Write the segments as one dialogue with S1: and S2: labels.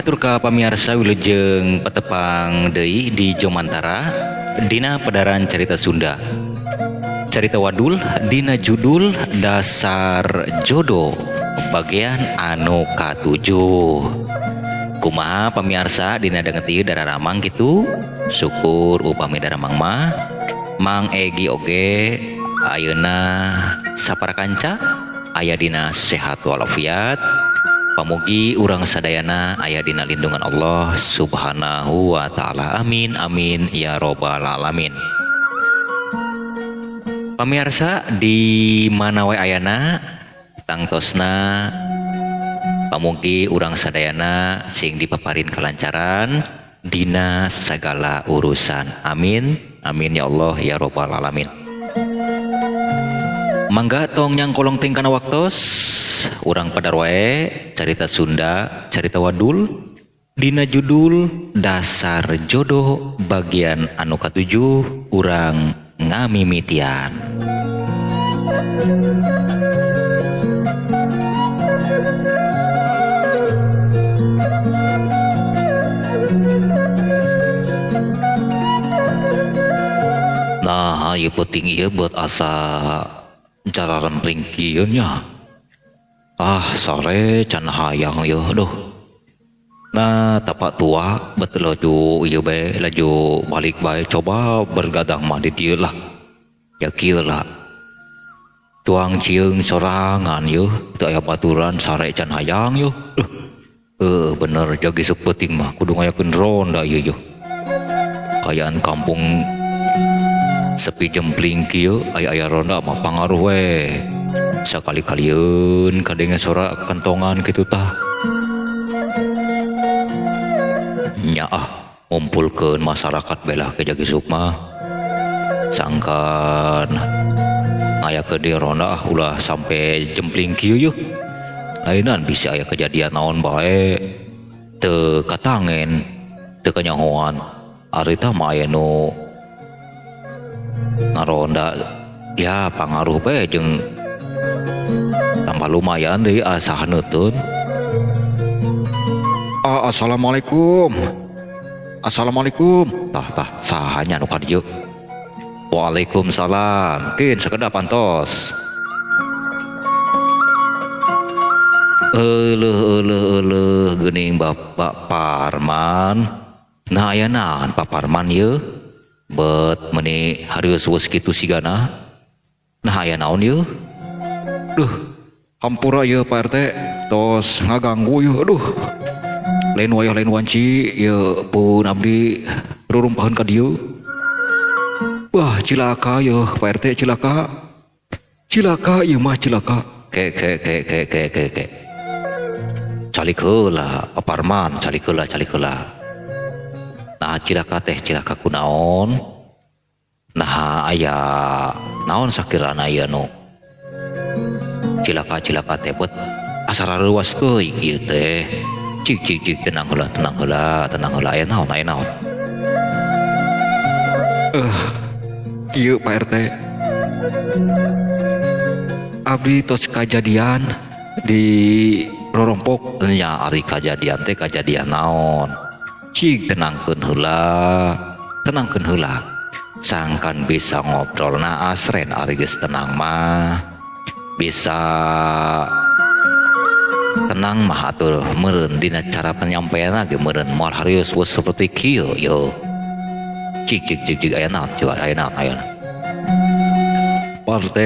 S1: Hatur ka pamiarsa wilujeng patepang deui di Jomantara dina pedaran carita Sunda. Carita wadul dina judul Dasar Jodoh bagian anu katujuh. Kumaha pamiarsa dina danget ieu dararamang kitu? Syukur upami daramang mah Mang Egi oge ayeuna sapara kanca aya dina sehat walafiat. Pamugi urang sadayana aya dina lindungan Allah Subhanahu wa taala. Amin amin ya robbal alamin. Pamirsa di mana wae ayana tangtosna pamugi urang sadayana sing dipaparin kelancaran dina sagala urusan. Amin amin ya Allah ya robbal alamin. Mangga tong nyangkolong ting kana waktos urang padar wae carita Sunda carita wadul dina judul Dasar Jodoh bagian anu katujuh urang ngamimitian. Nah, ieu peuting ieu buat asa cara rempling kieu nya. Ah, sore can hayang ieu duh. Nah, tapak tua betul laju ieu bae laju balik bae coba bergadang mah di dieu lah. Ya kieu lah. Tuang cieung sorangan ieu teu aya baturan sare can hayang ieu. Duh. Bener jagi sok peuting mah kudu ngayakeun ronda ieu ieu. Kayaan kampung sepi jempling kieu aya-aya ronda mah pangaruh we. Sakali-kalieun kadenge sora kentongan kitu tah. Nya ah ngumpulkeun masyarakat belah ke jagi sukma. Sangkan ngayakeun di ronda ah ulah sampai jempling kieu yeuh. Lainan bisa aya kejadian naon bae teu katangen teu kanyahoan. Ari tah mah aya nu ngaronda ya pangaruh bae jeung tambah lumayan deui asa haneutun. Ah, assalamualaikum. Assalamualaikum. Tah tah saha nya nu ka dieu? Waalaikumsalam. Kin sakedap antos. Euleuh euleuh euleuh geuning Bapak Parman. Nah aya naon Pak Parman ieu? Bet meuni hareureus kitu sigana. Nah aya naon ieu? Duh, hampura ieu Pak RT tos ngaganggu ieu aduh. Lain wayah lain wanci ieu pun abdi rurumpaheun ka dieu. Wah, cilaka ieu Pak RT cilaka. Cilaka ieu mah cilaka. Ke ke ke ke ke ke ke. Calik heula Pak Parman, calik heula calik heula. Nah cilaka teh cilaka kunaon? Nah aya naon sakirana ieu nu cilaka-cilaka teh bet asa rareuwas teuing ieu teh. Cik cik cik tenang heula tenang heula tenang heula aya naon aya naon. Kieu Pak RT. Abdi tos kajadian di rorompok nya ari kajadian teh kajadian naon. Cik tenangkeun heula tenangkeun heula. Sangkan bisa ngobrolna asren ari geus tenang mah. Bisa tenang mah atuh meureun dina cara penyampaianna ge meureun moal harieus geus saperti kieu yo. Cik cik cik cik aya naon coba aya naon aya naon. Pak RT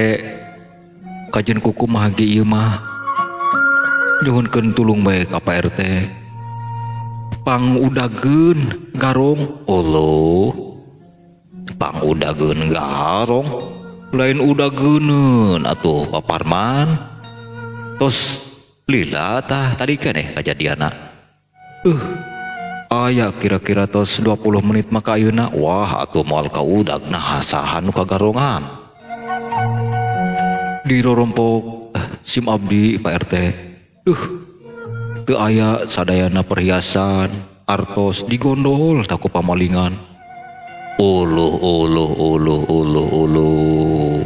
S1: kajeun kumaha ge ieu mah. Nyuhunkeun tulung bae ka Pak RT. Pangudageun garong. Oloh. Pangudageun garong. Lain udageuneun atuh Pak Parman. Tos lila tah tadi keneh kajadianna. Aya kira-kira tos 20 menit maka ayeuna. Wah atuh moal kaudag nah saha nu kagarongan. Di rorompok sim abdi Pak RT. Teu aya sadayana perhiasan, artos digondol ta ku pamalingan. Uluh uluh uluh uluh uluh.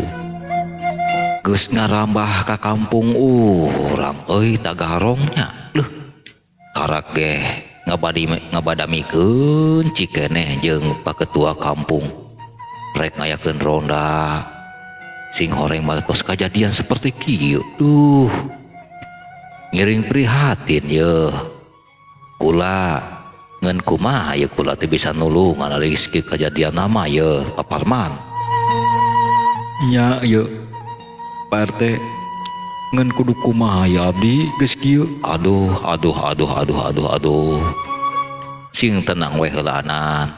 S1: Geus ngarambah ka kampung urang euy tagarongnya. Leuh karak ge Ngabadamikeun cikeneh jeung Pak Ketua Kampung rek ngayakeun ronda sing horeng mah tos kajadian seperti kieu. Duh, ngiring prihatin ye kula ngan kumaha ye kula teh bisa nulungan ari geus kajadian nama ye Pak Parman.
S2: Nya ye Pak RT ngan kudu kumaha ya abdi geus kieu.
S1: Aduh aduh aduh aduh aduh aduh, sing tenang we heulaanan,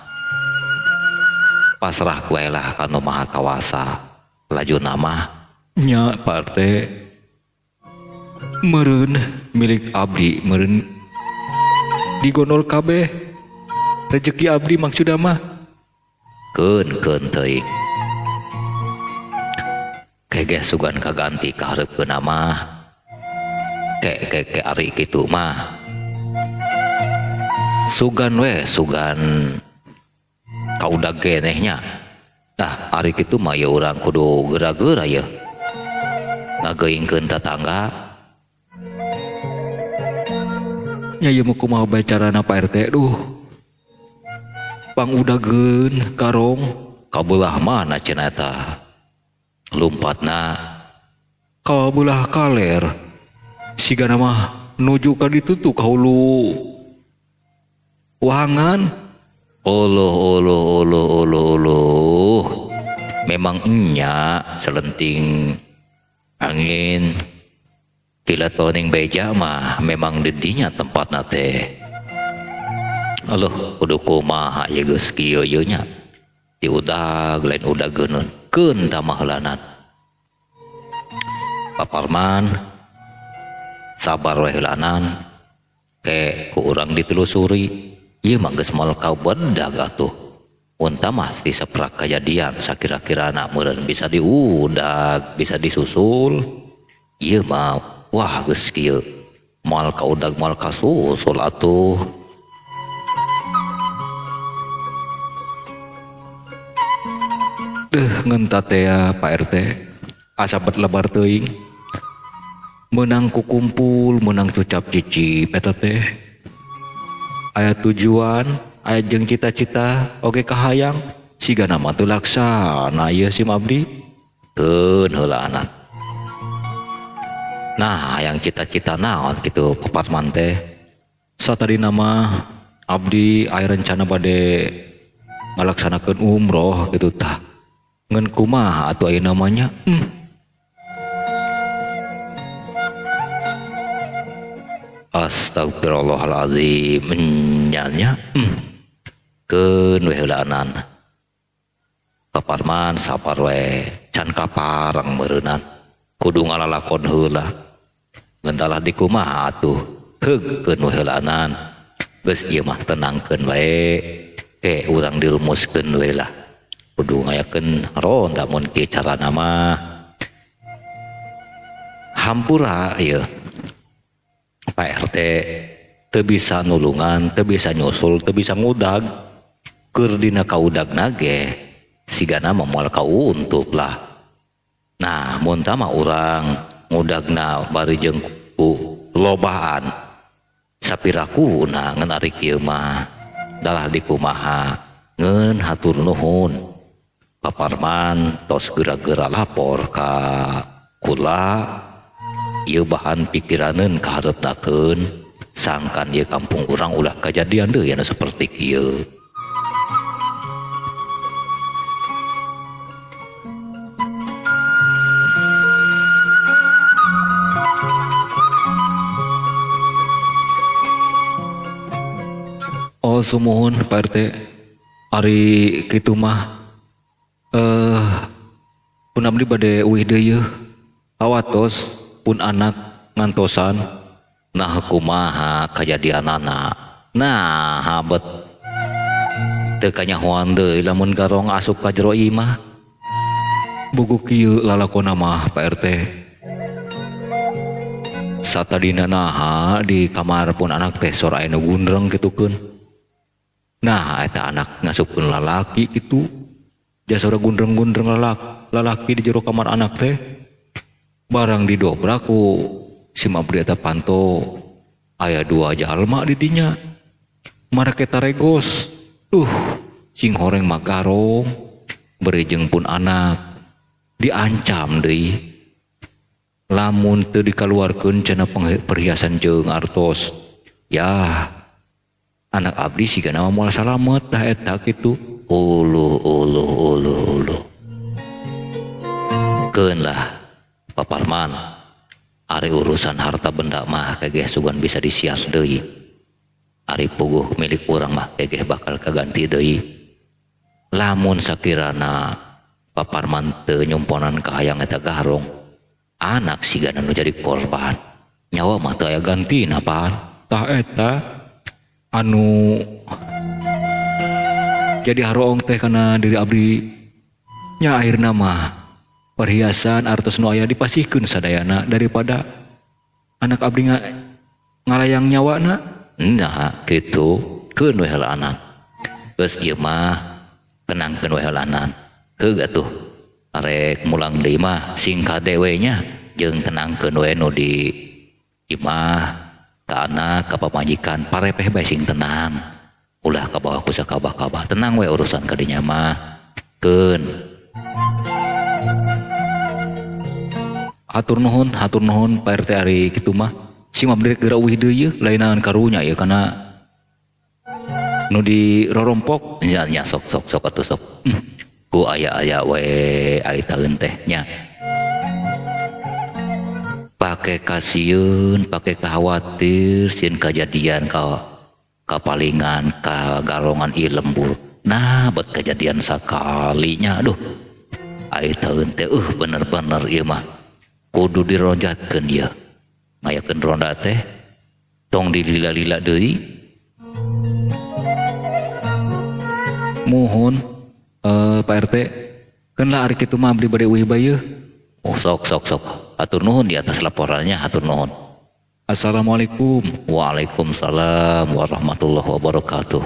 S1: pasrah we lah ka Nu Maha Kawasa laju nama.
S2: Nya Pak RT, meureun milik abdi meureun digonol kabeh rezeki abdi maksudna mah.
S1: Keun-keun teuing kegeh sugan kaganti kaharepkeun mah ke ke ke ari kitu mah sugan we sugan kaudag keneh nya. Tah ari kitu mah ye urang kudu geura-geura ye ngageuingkeun tatangga.
S2: Nya ieu mah kumaha bae carana Pak RT duh, pangudageun karong
S1: kabelah mana cenah eta lumpatna
S2: kabelah kaler sigana mah nuju ka ditu tuh ka hulu wahangan.
S1: Oloh oloh oloh oloh oloh, memang enya selenting angin tilatoning beja mah memang didinya tempatna teh. Aduh kudu kumaha ye geus kieu ye nya diudag lain udag geuneun keun tamah heulanan. Pak Parman sabar we heulanan ke ku urang ditelusuri ieu mah geus moal kabedag atuh. Unta mah di saprak kajadian sakira-kirana meureun bisa diudag bisa disusul ieu mah wah geus kieu moal kaudag moal kasusul atuh.
S2: Deuh ngeunta teh ya Pak RT asa bet lebar teuing meunang ku kumpul meunang cucap cicip eta teh aya tujuan aya jeung cita-cita oge kahayang sigana mah teu laksana ieu sim abdi.
S1: Keun heula anak. Nah yang cita-cita naon kitu Pak Parman teh?
S2: Satadina mah abdi aya rencana bade ngalaksanakeun umroh kitu tah. Ngan kumaha atuh aya namanya?
S1: Astagfirullahaladzim nya. Keun we heulaanan. Pak Parman sabar we can kaparang meureunnan kudu ngalalakon heula. Ngan di kumaha atuh heug keun we heulaanan. Geus ieu mah tenangkeun wae ke urang dirumuskeun we lah. Kudu ngayakeun ronda mun kieu carana mah. Hampura ieu Pak RT teu bisa nulungan, teu bisa nyusul, teu bisa ngudag. Keur dina kaudagna ge sigana mah moal kauntup lah. Nah, mun tah mah urang ngudagna bari jeung ku lobaan sapirakuna ngan ari kieu mah dalah dikumaha ngeun hatur nuhun. Pak Parman tos geura-geura lapor ka kula ieu bahan pikiraneun kaharepnakeun sangkan ieu kampung urang ulah kajadian deui anu saperti kieu.
S2: Oh sumuhun Pak RT ari kitu mah pun abdi bade uih deui yeuh kawatos pun anak ngantosan.
S1: Nah kumaha kajadianana nah habet teu kanyahoan deui lamun garong asup ka jero imah.
S2: Buku kieu lalakona mah Pak RT satadina naha di kamar pun anak teh sora anu gundreng kitukeun. Nah eta anak ngasupkeun lalaki kitu jasora gundreng-gundreng lalaki di jero kamar anak teh. Barang didobrak ku si mabri eta panto aya dua jalma di dinya. Marake taregos. Duh, cing horeng mah garong, beri jeung pun anak diancam deui. Lamun teu dikaluarkeun cenah perhiasan jeung artos. Ya, anak abdi sigana mah moal salamet tah eta kitu.
S1: Uluh uluh uluh uluh. Keun lah Pak Parman, ari urusan harta benda mah kegeh sugan bisa disias deui. Ari puguh milik urang mah kegeh bakal kaganti deui. Lamun sakirana Pak Parman teu nyumponan ka hayang eta garong, anak sigana nu jadi korban. Nyawa mah teu aya gantina pan.
S2: Tah eta anu jadi haroong teh kana diri abdi nya akhirna mah perhiasan artos nu aya dipasihkeun sadayana daripada anak abdi ngalayang nyawana.
S1: Nah kitu keun we heula anak. Geus ieu mah tenangkeun we heula anak. Heuh atuh arek mulang deui mah sing kade we nya jeung tenangkeun we nu di imah ka anak ka pamajikan parepeh bae sing tenang. Ulah kabawa ku sakabah-kabah, tenang we urusan kadinya mah. Keun.
S2: Hatur nuhun Pak RT ari kitu mah. Sing abdi geura euih deui yeuh lainan karunya ieu kana nu di rorompok
S1: nya nya sok sok sok atuh sok. Ku aya-aya we ai taeun teh nya. Pake kasieun, pake khawatir sieun kajadian ka kapalingan kagarongan ieu lembur. Nah, bet kejadian sakalinya aduh. Ai taeun teh bener-bener ieu mah kudu dironjatkeun ieu. Ngayakeun ronda teh tong dilila-lila deui.
S2: Muhun Pak RT, keun lah ari kitu mah abdi bade uih bae yeuh.
S1: Oh sok sok sok. Hatur nuhun di atas laporannya, hatur nuhun.
S2: Assalamualaikum.
S1: Waalaikumsalam warahmatullahi wabarakatuh.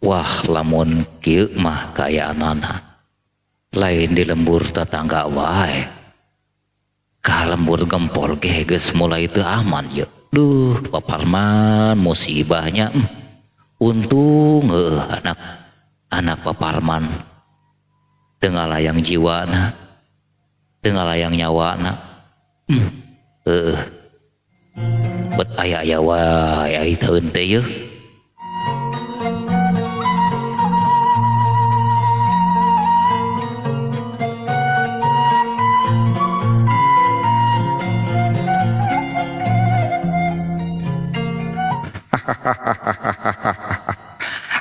S1: Wah, lamun kieu mah kaayaanana. Lain di lembur tetangga wae. Ka lembur gempol ge geus mulai teu aman ye. Duh, Pak Parman musibahnya. Untung heuh anak Pak Parman teu ngalayang jiwana, teu ngalayang nyawana. Heuh. Bet aya-aya wae ai taeun teh yeuh.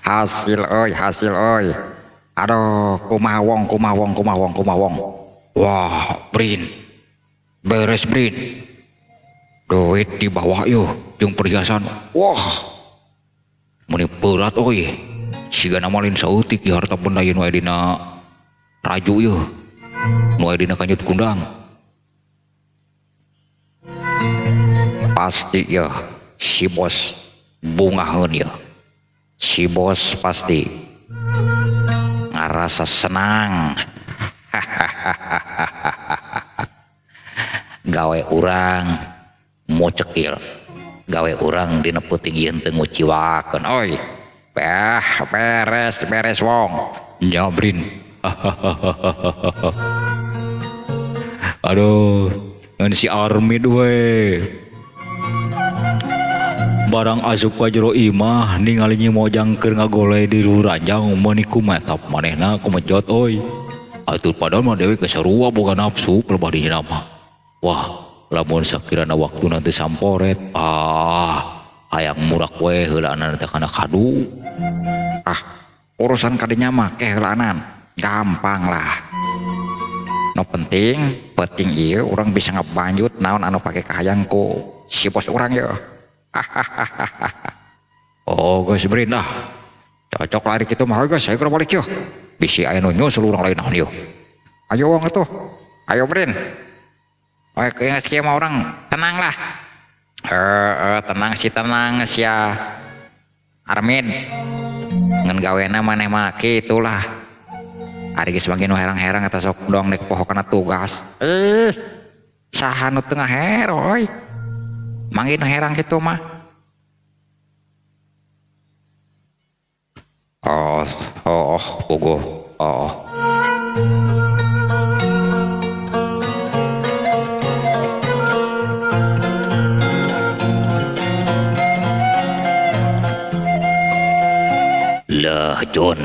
S3: Hasil oi, hasil oi. Aduh, kumaha wong, kumaha wong, kumaha wong, kumaha wong. Wah, Brin. Beres Brin. Duit di bawah yeuh jeung perhiasan. Wah. Meuni berat oi. Sigana mah lain saeutik di harta benda ieu nu aya dina raju yeuh. Nu aya dina kanjut kundang. Pasti yeuh si bos bungaheun yeuh. Si bos pasti ngarasa senang.
S1: Gawe urang mocekil, gawe urang dina peuting ieu teu nguciwakeun
S3: oi. Beh, beres beres wong.
S2: Nya Brin. Aduh, ngan si Armid we. Barang asup ka jero imah ningali Nyi Mojang keur ngagoleh di luhur ranjang meuni kumetap manehna kumejot oi. Atuh padahal mah dewe geus sarua boga nafsu pelebah di nyina mah. Wah, lamun sakirana waktu nanti samporet, ah, hayang murak we heulaanan teh kana kadu.
S3: Ah, urusan kadinya mah ke heulaanan, gampang lah. No penting, penting ieu urang bisa ngebanjut naon anu pake kahayang ku si bos urang yeuh.
S2: Oh, geus Brin ah.
S3: Cocok lari kitu mah geus, ayo balik yeuh. Bisi aya nu nyusul urang lain naon yeuh. Ayo wong atuh. Ayo Brin. Oke, geus kieu mah urang tenang lah. Tenang sih tenang sia. Armin. Ngan gawena maneh mah kitulah. Ari geus mangkin nu herang-herang eta sok dong nek poho kana tugas. Saha nu teu ngahero euy. Manggih nu herang kitu mah. Oh, oh, oh, puguh. Oh.
S1: Lah John,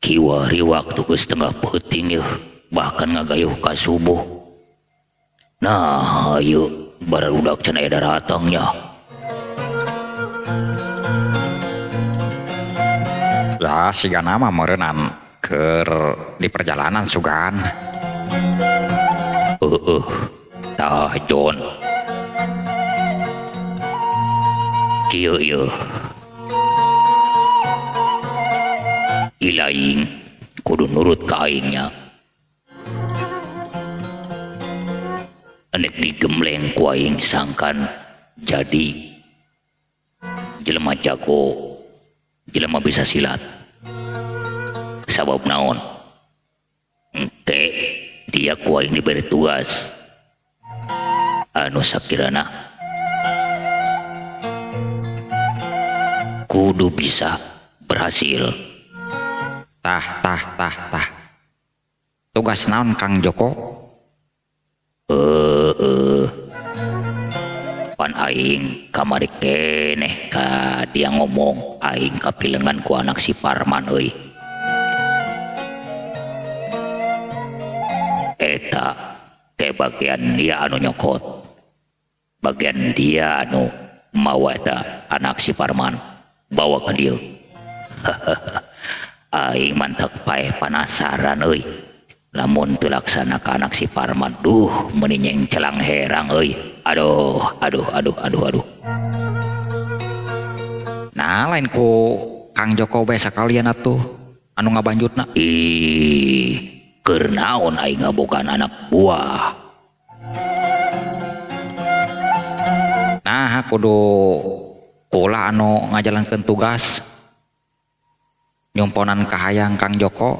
S1: kiwari waktu ke setengah peuting yeuh, bahkan ngagayuh ka subuh. Nah, ayo barudak can aya daratangnya.
S3: Lah sigana mah meureunnan keur di perjalanan sugan.
S1: Heeh, tah John. Kieu yeuh. Ilaing kudu nurut ka aingnya. Anek digembleng ku aing sangkan jadi jelema jago, jelema bisa silat. Sabab naon? Engke dia ku aing diberi tugas anu sakirana kudu bisa berhasil.
S3: Tah, tah, tah, tah. Tugas naon Kang Joko?
S1: Pan aing kamari keneh ka dia ngomong aing kapilengan ku anak si Parman euy. Eta ke bagian dia anu nyokot. Bagian dia anu mawa eta anak si Parman bawa ke dieu. Aing mantak paeh panasaran euy. Lamun teu laksana ka anak si Parman, duh meuni nyengcelang herang euy. Aduh, aduh, aduh, aduh, aduh.
S3: Nah, lain ku Kang Joko bae sakalian atuh anu ngabanjutna.
S1: Ih, keur naon aing ngabogaan anak buah.
S3: Nah, kudu kula anu ngajalankeun tugas. Nyumponan kahayang Kang Joko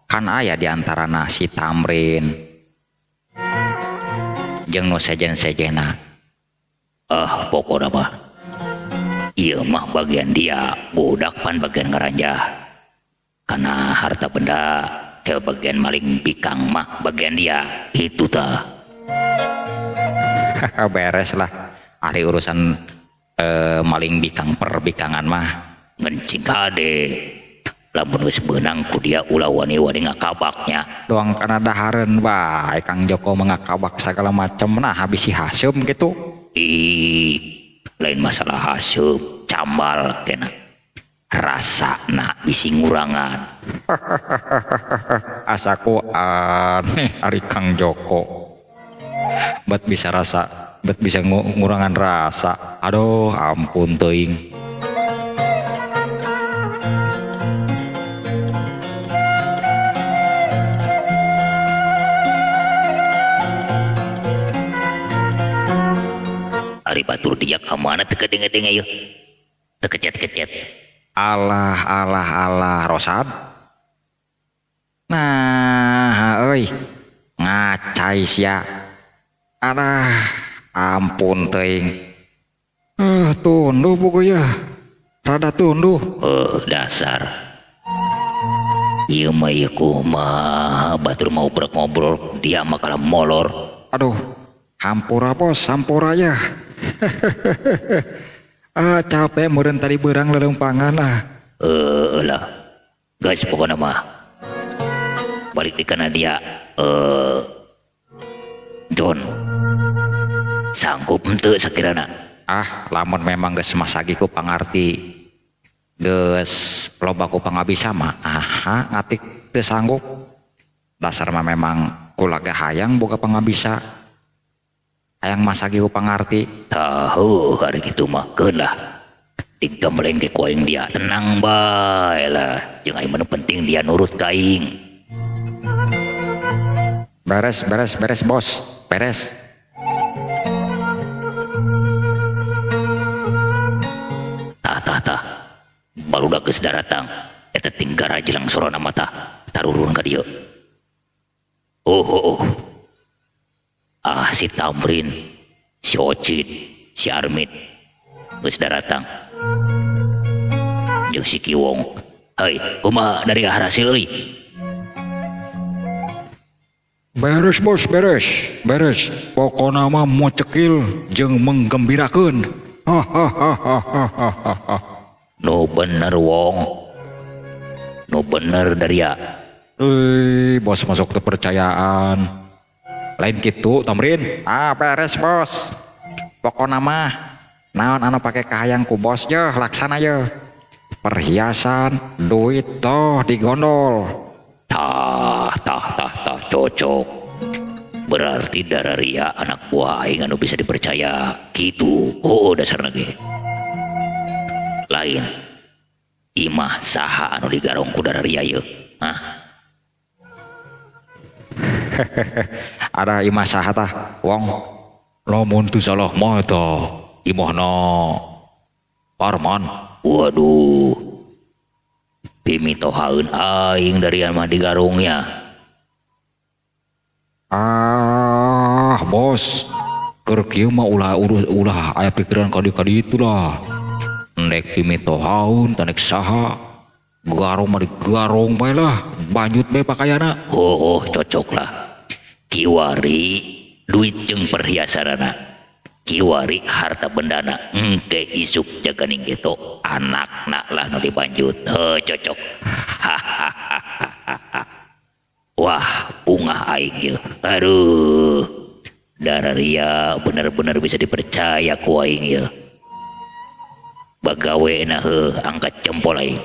S3: kan aya di antarana si Tamrin jeung nu sejen-sejena.
S1: Ah, pokona mah ieu mah bagian dia, budak pan bagian ngaranjah. Karena harta benda ke bagian maling bikang mah bagian dia, itu tah.
S3: Beres lah ari urusan maling bikang perbikangan mah
S1: ngencing kade. Lamun geus beunang ku dia ulah wani-wani ngakabaknya.
S3: Doang kana dahareun bae Kang Joko mengakabak segala macam, nah habis si haseup gitu.
S1: Ih, lain masalah haseup, cambal kena. Rasana bisi ngurangan.
S3: Asaku aneh ari Kang Joko. Bet bisa rasa, bet bisa ngurangan rasa. Aduh, ampun teuing.
S1: Ari batur dia ka mana teu kadenge-denge ieu. Teu kecet-kecet.
S3: Alah, alah, alah, Rosad. Nah, euy, ngacai sia. Alah, ampun teuing. Tunduh pokoknya. Rada tunduh.
S1: Dasar. Ieu mah ieu kumaha batur mau brek ngobrol, dia mah kalah molor.
S3: Aduh, hampura bos, hampura ya. Ah, capek meureun tadi beurang leuleumpangan ah.
S1: Lah. Guys, pokokna mah balik di kana dia John. Sanggup henteu sakirana?
S3: Ah, lamun memang geus masagi ku pangarti geus loba ku pangabisa mah aha ngatik teu sanggup. Dasar mah memang kula ge hayang boga pangabisa. Hayang masagi ku pangarti.
S1: Tahu hari kitu mah keun lah. Digembleng ke ku aing dia tenang bae lah. Jeung aing mah penting dia nurut ka aing.
S3: Beres, beres, beres bos, beres.
S1: Tah, tah, tah. Barudak geus daratang. Eta tinggara jelang sorona mata. Tarurun ka dieu. Oh, oh, oh. Ah, si Tamrin, si Ocit, si Armit geus daratang jeung si Kiwong. Hei, kumaha dari hasil euy?
S3: Beres bos, beres, beres. Pokona mah mocekil jeung menggembirakeun. Hahaha.
S1: Nu bener wong. Nu bener daria.
S3: Euy, bos masuk kepercayaan. Lain kitu Tamrin. Ah, beres bos. Pokona mah naon anu pake kahayang ku bos yeuh laksana yeuh. Perhiasan, duit toh digondol.
S1: Tah tah tah tah cocok. Berarti dararia anak buah aing anu bisa dipercaya gitu. Oh dasarna ge. Lain imah saha anu digarong ku dararia yeuh? Hah?
S3: Ada imah saha tah, wong?
S2: Lamun teu salah mah eta imahna Parman.
S1: Waduh. Pimitohaeun aing dari mah digarongnya.
S3: Ah, bos.
S2: Keur kieu mah ulah urus ulah aya pikiran kadi-kadi itulah. Ndek pimitohaeun tanek saha. Garong mah digarong bae lah, banjut bae pakaiana.
S1: Oh, oh cocok lah. Kiwari duit jeung perhiasanana. Kiwari harta bendana engke isuk jaganing gitu anakna lah nu dibanjut. Heuh cocok. Hahaha. Wah, bungah aing ieu. Aduh. Dararia bener-bener bisa dipercaya ku aing ieu. Bagawena heuh angkat jempol aing.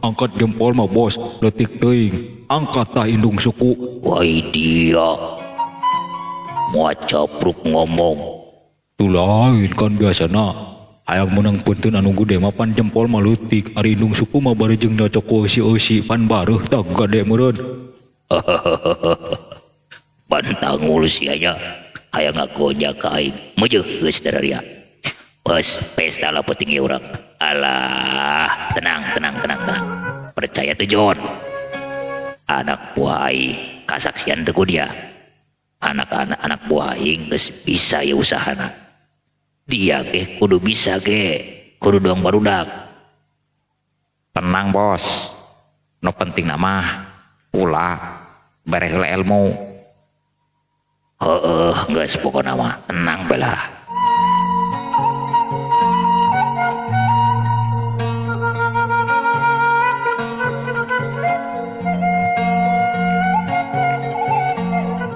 S2: Angkat jempol mah bos, leutik teuing. Angkat tah indung suku.
S1: Wai dia. Moal capruk ngomong.
S2: Tu lain kan biasana. Hayang menang punten anu gede mah pan jempol mah leutik, ari indung suku mah bari jeung nyocok ku eusi-eusi pan bareuh tah gade meureun.
S1: Pantangul sia nya. Hayang ngagoja ka aing. Meujeun geus dararia. Bos, pesta lah penting ieu urang. Alah, tenang, tenang, tenang, tenang. Percaya tuh John. Anak buah aing kasaksian teu ku dia. Anak-anak anak buah aing geus bisa ya usahana. Dia ge kudu bisa ge, kudu doang barudak.
S3: Tenang bos. Nu penting mah kula bere heula ilmu.
S1: Heueuh, geus pokona mah tenang bae lah.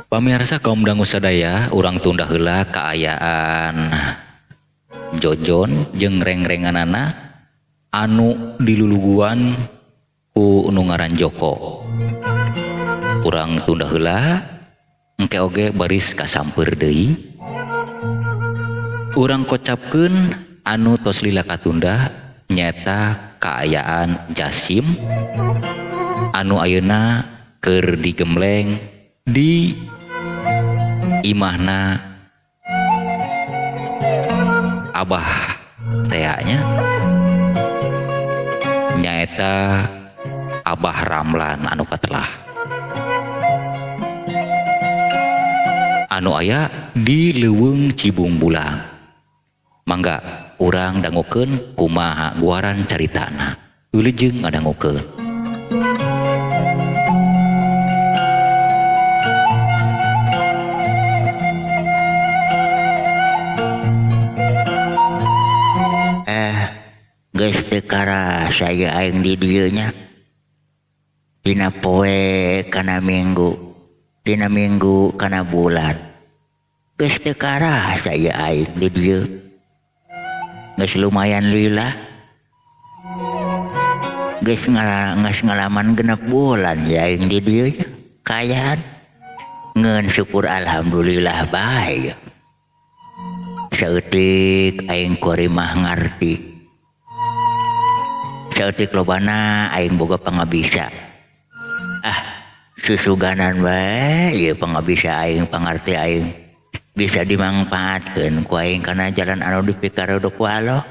S2: Pamirsa kaum dangu sadaya, urang tunda heula kaayaan Jojon jeung reng-renganana anu diluluguan ku nu ngaran Joko. Urang tunda heula engke oge baris kasamper deui. Urang kocapkeun anu tos lila katunda nyaeta kaayaan Jasim anu ayeuna keur digembleng di imahna abah tea-nya nyaeta Abah Ramlan anu katelah anu aya di leuweung Cibungbulang. Mangga urang dangukeun kumaha guaran caritana. Wilujeng ngadangukeun.
S4: Geus teu karasa ieu aing di dieu nya. Dina poe kana minggu, dina minggu kana bulan. Geus teu karasa ieu aing di dieu. Geus lumayan lila. Geus ngalaman 6 bulan ya aing di dieu nya. Kaayaan ngeun syukur alhamdulillah bae. Saeutik aing kuari mah ngarti. Saeutik lobana aing boga pangabisa. Ah, susuganan bae ieu pangabisa aing, pangarti aing. Bisa dimangpaatkeun ku aing kana jalan anu dipikaredok ku Allah.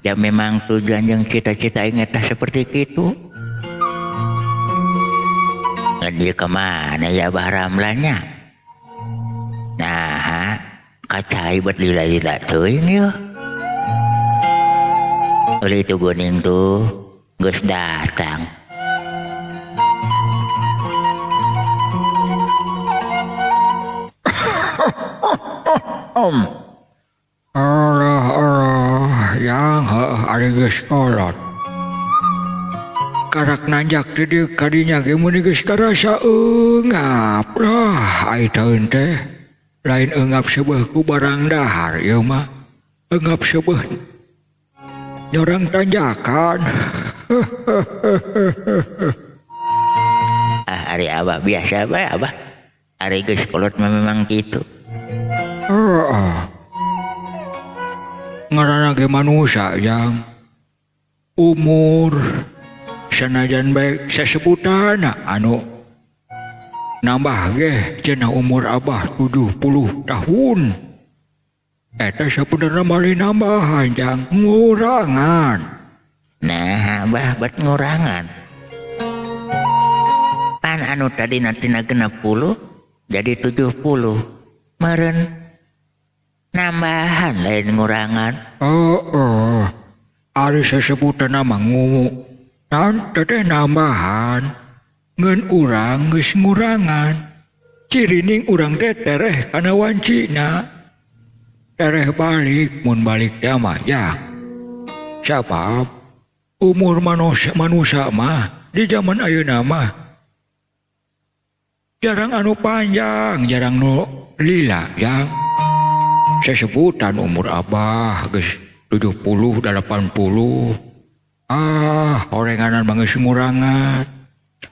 S4: Ya memang tujuan jeung cita-cita aing eta seperti kitu. Ngan ieu ka mana ya Abah Ramlannya? Kacai bet lila-lila teuing yeuh. Euy itu geuning tuh geus datang.
S3: Allah Allah yang heuh ari geus kolot. Karak nanjak di dieu kadinya ge meuni geus karasa eungap lah ai taeun teh. Lain eungap seubeuh ku barang dahar ieu mah. Eungap seubeuh nyorang tanjakan.
S4: Ah ari abah biasa bae abah. Ari geus kolot mah memang kitu.
S3: Heeh. Ngaranna ge manusia yang umur sanajan bae sasebutan anu nambah ge cenah umur abah 70 tahun. Eta sabenerna malih nambahan jang ngurangan.
S4: Nah abah bet ngurangan. Pan anu tadi tina 60 jadi 70. Meureun nambahan lain ngurangan.
S3: Heeh. Ari sasebutan mah ngumu. Naon teh nambahan. Ngeun urang geus ngurangan. Cirining urang teh tereh kana wancina. Tereh balik mun balik teh mah ya. Sabab umur manusia mah di zaman ayeuna mah jarang anu panjang, jarang nu lila jang. Sasebutan umur abah geus 70 80. Ah, orenganan mah geus ngurangan.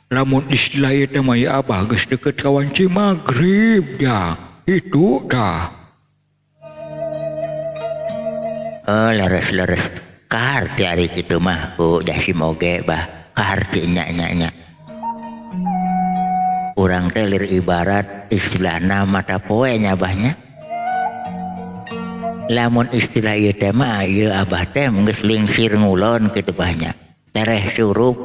S3: Lamun istilah ieu teh mah ya abah geus deukeut ka wanci magrib jang. Itu dah.
S4: Oh, leres-leres. Kaharti ari kitu mah ku Jasim oge bah. Kaharti nya nya nya. Urang teh lir ibarat istilahna mata poe nya abahnya. Lamun istilah ieu teh mah ieu abah teh geus lingsir ngulon kitu bahnya. Tereh surup,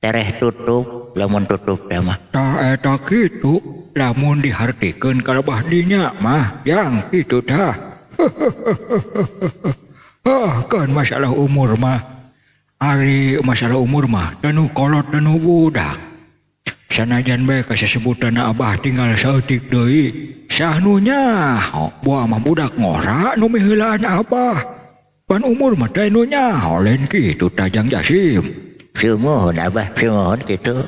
S4: tereh tutup, lamun tutup teh mah.
S3: Tah eta kitu lamun dihartikeun ka lebah dinya mah yang kitu tah. Ah kan masalah umur mah. Ari masalah umur mah tanu kolot tanu budak. Sanajan bae kasasebutan abah tinggal saeutik deui. Sah nu nyaho boa mah budak ngora nu miheulaan abah. Pan umur mah teh nu nyaho lain kitu tah Jang Jasim.
S4: Sumuhun abah, sumuhun kitu.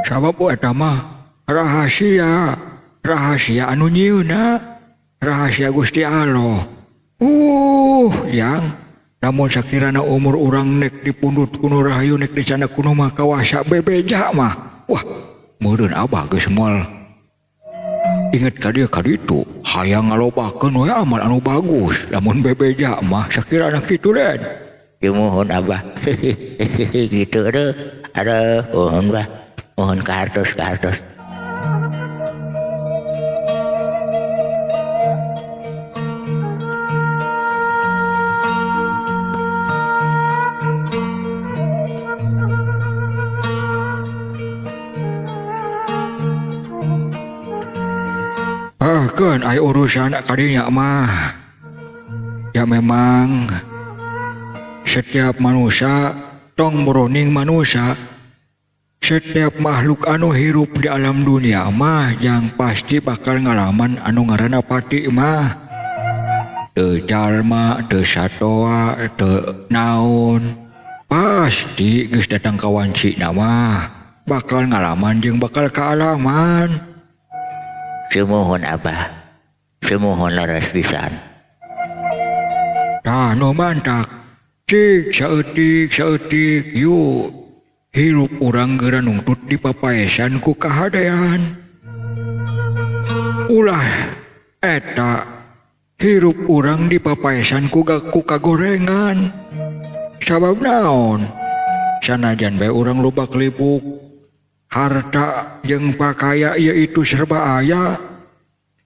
S3: Sabab eta mah rahasia, rahasia anu nyieunna, rahasia Gusti Allah. Yang namun sakirana umur urang nek dipundut kuno rahayu nek dicana kuno mah kawasa bebeja mah. Wah, meureun abah geus moal inget ka dieu ka ditu, hayang ngalobakeun we amal anu bagus. Lamun bebeja mah sakirana kitu den.
S4: Sumuhun abah. Gitu aduh. Aduh, mohon bah. Mohon kahartos kahartos.
S3: Ah, kan ai urusan kadinya mah. Ya memang setiap manusia tong boroning manusia, setiap makhluk anu hirup di alam dunia mah yang pasti bakal ngalaman anu ngaranna pati mah. Teu jalma, teu satoa, teu naon, pasti geus datang ka wancina mah bakal ngalaman jeung bakal kaalaman.
S4: Sumuhun abah, sumuhun leres pisan.
S3: Tah nu mantak. Cik saeutik saeutik yuk hirup urang geura nungtut di papaesan ku kahadean. Ulah eta hirup urang di papaesan ku kagorengan. Sabab naon? Sanajan bae urang loba kelipuk harta jeung pakaya yaitu serba aya.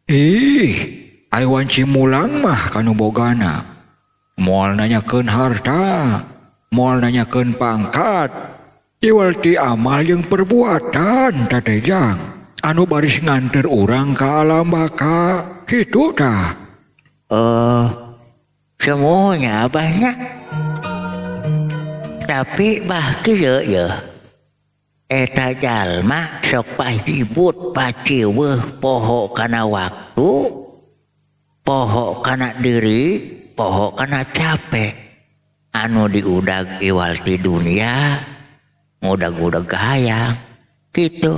S3: Ih, ai wanci mulang mah kanu bogana. Moal nanyakeun harta, moal nanyakeun pangkat, iwal ti amal jeung perbuatan tateh jang. Anu baris nganter urang ka alam baka kitu tah.
S4: Oh, semuanya abahnya. Tapi bah kieu ye. Eta jalma sok pahibut paciweuh poho kana waktu, poho kana diri, poho kana capek. Anu diudag iwal ti dunia, ngudag-udag kahayang kitu.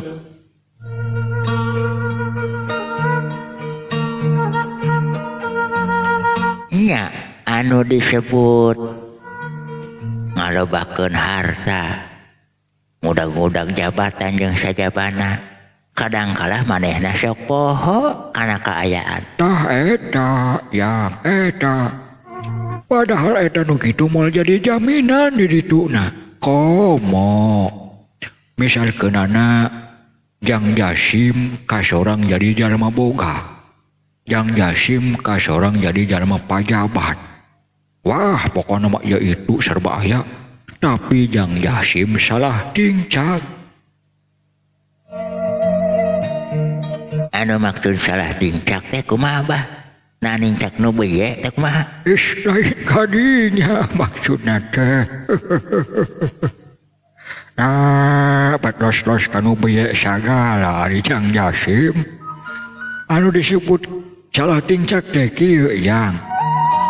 S4: Nya anu disebut ngalobakeun harta, ngudag-ngudag jabatan jeung sajabana, kadangkala manehna sok poho kana kaayaan.
S3: Tah eta yang eta. Padahal eta nu kitu moal jadi jaminan di dituna. Komo misalkeunana Jang Jasim kasorang jadi jalma boga, Jang Jasim kasorang jadi jalma pajabat. Wah, pokokna mah ieu itu serba aya. Tapi Jang Jasim salah tingcak.
S4: Anu maksud salah tingcak teh kumaha bah? Nah nincak nu beye teh kumaha?
S3: Ih, lain kadinya maksudna teh. Nah, batlos-los kanu beye sagala ari Jang Jasim. Anu disebut salah tingcak teh kieu yang.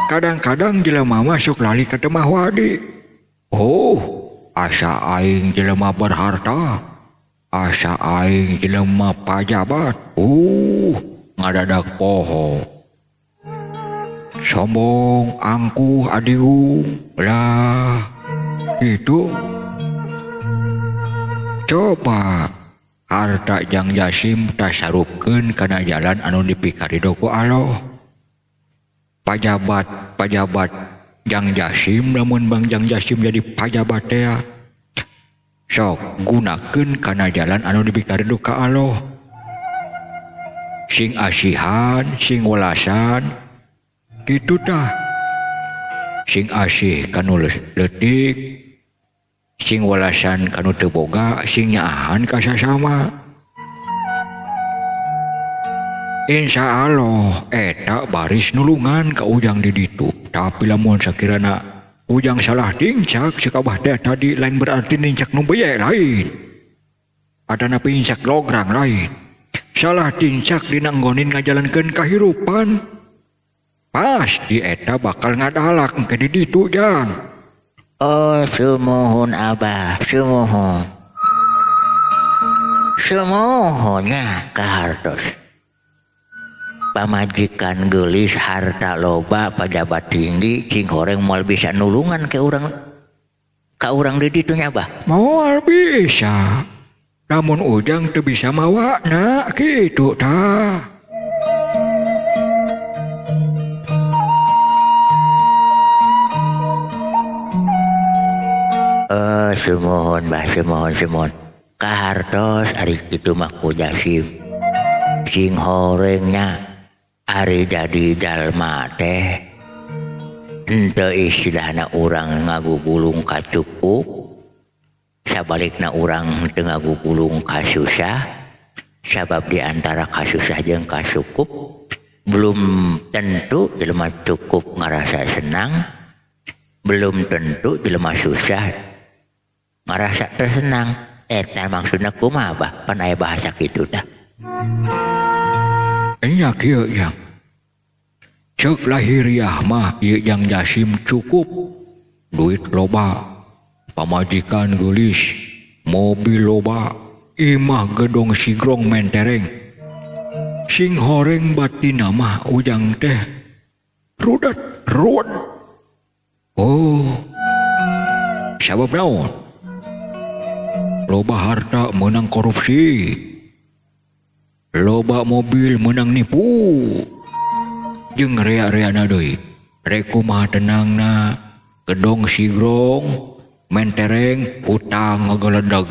S3: Kadang-kadang jelema masuk lali ka temah wadi. Oh, asa aing jelema berharta, asa aing jelema pajabat. Ngadadak poho. Sombong, angkuh, adigung. Lah, itu. Coba harta Jang Jasim tasarupkeun kana jalan anu dipikarido ku Allah. Pajabat-pajabat Jang Jasim, lamun Bang Jang Jasim jadi pajabat teh sok gunakeun kana jalan anu dipikarido ka Allah. Sing asihan, sing welasan kitu tah. Sing asih kanu leutik, sing welasan kanu teu boga, sing nyaahan ka sasama. Insya Allah eta baris nulungan ka ujang di ditu. Tapi lamun sakirana ujang salah tingcak cek abah teh tadi, lain berarti nincak nu beye lain. Adana pincak lograng lain. Salah tingcak dina nggonin ngajalankeun kahirupan, pasti eta bakal ngadalak engke di ditu jang.
S4: Oh, sumuhun abah, sumuhun. Sumuhunnya kahartos. Pamajikan geulis, harta loba, pajabat tinggi, cing horeng moal bisa nulungan ke urang, ka urang di ditu nya abah.
S3: Moal bisa. Namun ujang teu bisa mawana kitu tah.
S4: Sumuhun bah, sumuhun, sumuhun. Kahartos ari kitu mah ku Jasim. Sing horengnya ari jadi jalma teh henteu istilahna urang ngagugulung kacukup, sabalikna urang teu ngagugulung kasusah, sabab di antara kasusah jeung kasukup belum tentu jelema cukup ngarasa senang, belum tentu jelema susah ngarasa tersenang. Eta maksudna kumaha bah? Pan aya bahasa kitu tah.
S3: Nya kieu yang cek lahiriah mah ieu Jang Jasim cukup, duit loba, pamajikan geulis, mobil loba, imah gedong sigrong mentereng. Sing horeng batina mah ujang teh rudet ruwet. Oh, sabab naon? Loba harta menang korupsi, loba mobil menang nipu, jeung rea-reana deui. Rek kumaha tenangna, gedong sigrong mentereng, hutang ngageledeg.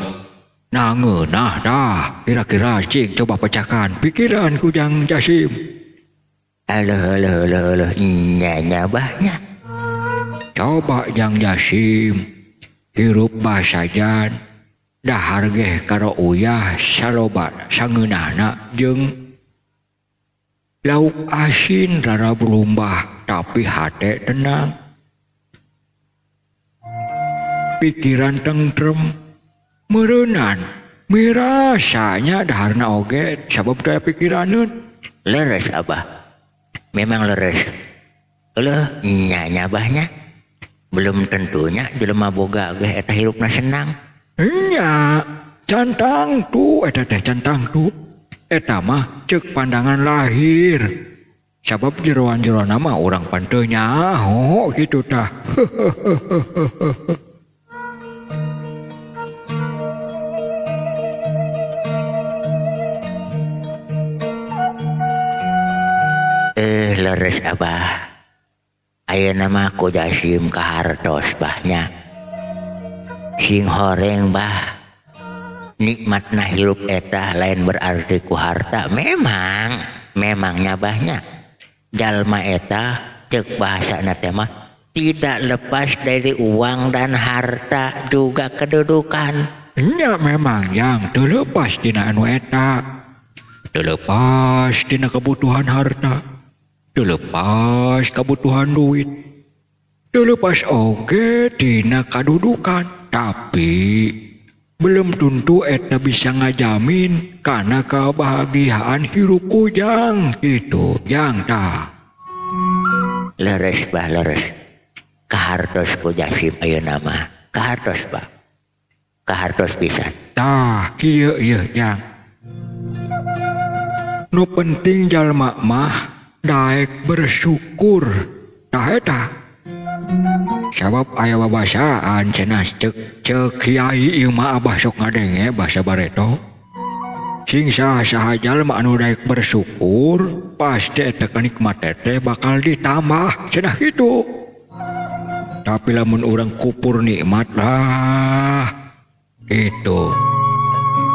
S3: Nah ngeunah dah, kira-kira cing coba pecahkan pikiran ku Jang Jasim.
S4: Aduh, aduh, aduh, aduh, nya bahnya.
S3: Coba Jang Jasim hirup basajan, Dahar geh karo uyah saloba sangeunahna jeung lauk asin rara berumbah tapi hate tenang. Pikiran tentrem meureunan mirasanya daharna oge sabab daya pikiraneun.
S4: Leres Abah. Memang leres. Eleuh nya nyabahnya. Belum tentunya jelema boga ge eta hirupna senang.
S3: Nya, cantang tu eta teh cantang tu. Eta mah ceuk pandangan lahir. Sabab jeroan-jeroan mah urang pan teu nyaho kitu tah.
S4: Leres Abah. Ayeuna mah ku Jasim kahartos bahnya. Sing horeng bah. Nikmatna hirup eta lain berarti ku harta. Memang, memangnya bahnya. Jalma eta ceuk bahasana teh mah tidak lepas dari uang dan harta juga kedudukan.
S3: Nya memang yang teu lepas dina anu eta. Teu lepas dina kebutuhan harta. Teu lepas kebutuhan duit. Teu lepas oge dina kadudukan. Tapi belum tentu eta bisa ngajamin karena kebahagiaan hirup ujang gitu yang tah.
S4: Leres bah leres. Kahartos ku Jasim ayeuna mah. Kahartos bah. Kahartos pisan.
S3: Tah kieu ieu yang. Nu penting jalma mah daek bersyukur. Tah eta. Sabab aya babasaan cenah ceuk ceuk kiai ieu mah abah sok ngadenge basa bareto. Sing saha-saha jalma anu daek bersyukur pasti eta kanikmat teh bakal ditambah cenah kitu. Tapi lamun urang kupur nikmat lah itu.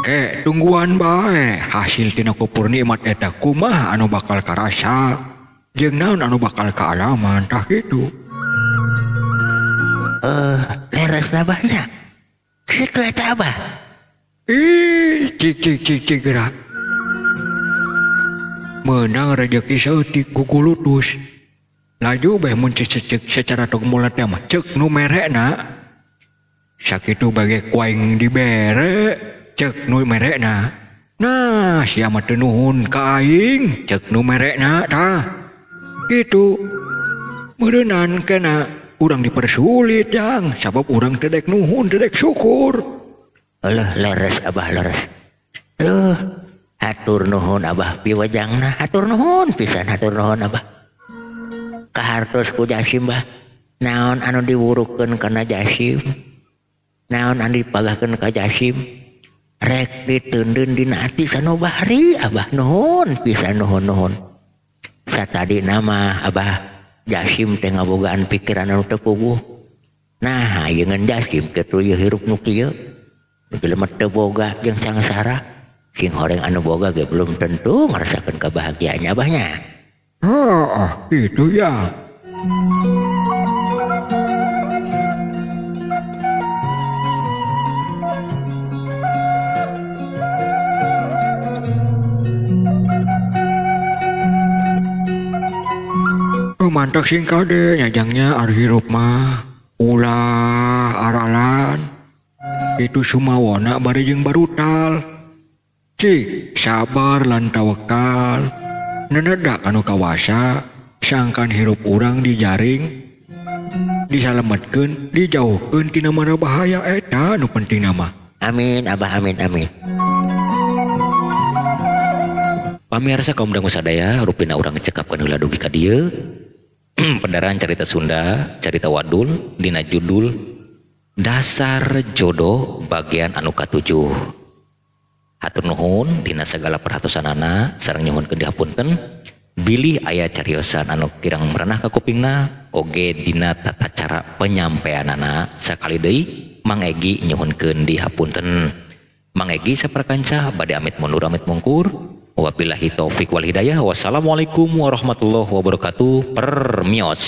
S3: Ke tungguan bae hasil tina kupur nikmat eta kumaha anu bakal karasa jeung naon anu bakal kaalaman tah kitu.
S4: Leres abahnya. Kitu eta abah.
S3: Ih, cik cik cik cik gerak. Meunang rejeki saeutik gugulutus. Laju bae mun cecek secara togmola teh mah ceuk nu merekna. Sakitu bage ku aing dibere ceuk nu merekna. Nah, sia mah teu nuhun ka aing ceuk nu merekna tah. Kitu. Meureunan kena urang dipersulit jang sabab urang teu dek nuhun teu dek syukur.
S4: Alah leres abah leres. Hatur nuhun abah piwajangna, hatur nuhun pisan hatur nuhun abah. Kahartos ku Jasim bah. Naon anu diwurukeun kana Jasim? Naon anu dipagahkeun ka Jasim? Rek diteundeun dina ati sanubari abah nuhun pisan nuhun nuhun. Satadi nama abah Jasim teh ngabogaan pikiran anu teu puguh. Nah, ayeungeun Jasim kitu ieu hirup nu kieu. Jelema teu boga jeung sangsara, sing horeng anu boga ge belum tentu ngarasakeun kebahagiaannya abahnya.
S3: Heeh, itu ya. Mantak sing kade nyajangnya ari hirup mah ulah aralan itu sumawona bari jeung barutal. Cik sabar lan tawakal nenedak anu kawasa sangkan hirup urang dijaring disalametkeun dijauhkeun tina mara bahaya eta nu penting mah.
S4: Amin abah amin amin.
S1: Pamirsa kaum dangu sadaya rupina urang cekapkeun heula dugi ka dieu. Pendaraan carita Sunda, carita wadul dina judul Dasar Jodoh bagian anu katujuh. Hatur nuhun dina sagala perhatosanana sareng nyuhunkeun dihapunten bilih aya cariosan anu kirang merenah ka kupingna oge dina tata cara penyampaianana sakali deui Mang Egi nyuhunkeun dihapunten. Mang Egi saprakanca bade amit mundur amit mungkur. Wabillahi taufik wal hidayah. Wassalamualaikum warahmatullahi wabarakatuh. Permios.